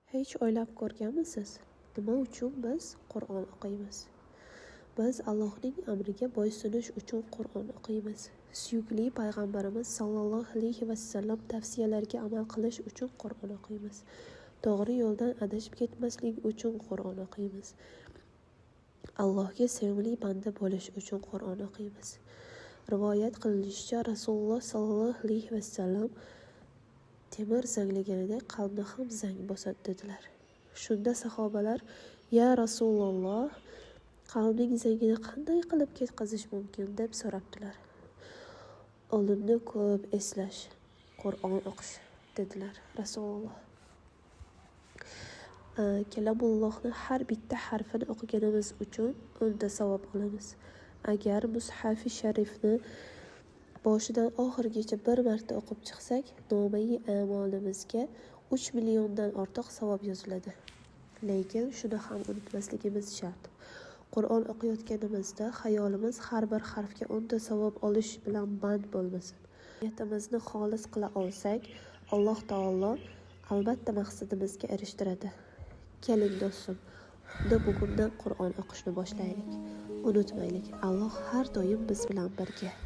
Hech o'ylab ko'rganmisiz, nima uchun biz Qur'on o'qiymiz? Biz Allohning amriga bo'ysunish uchun Qur'on o'qiymiz. Suyukli payg'ambarimiz sollallohu alayhi vasallam tavsiyalariga amal qilish uchun Qur'on o'qiymiz. To'g'ri yo'ldan adashib ketmaslik uchun Qur'on o'qiymiz. Allohga sevimli banda bo'lish uchun Qur'on o'qiymiz. Rivoyat qilinishicha, Rasululloh sollallohu alayhi vasallam temir zanglaganida qalbni ham zang bosadi dedilar. Shunda sahobalar: "Ya Rasululloh, qalbning zangini qanday qilib ketkazish mumkin?" deb so'rabdilar. "O'limni ko'p eslash, Qur'on o'qish", dedilar Rasululloh. Kalomullohni har bitta harfini o'qiganimiz uchun 10 ta savob olamiz. Agar Mushafi sharifni boshidan oxirigacha bir marta o'qib chiqsak, nomai a'molimizga 3 milliondan ortiq savob yoziladi. Lekin shuni ham unutmasligimiz shart. Qur'on o'qiyotganimizda xayolimiz har bir harfga 10 ta savob olish bilan band bo'lmasin. Niyatimizni xolis qila olsak, Alloh taolo albatta maqsadimizga erishtiradi. Keling do'stim, unda bugundan Qur'on o'qishni boshlaylik. Unutmaylik, Alloh har doim biz bilan birga.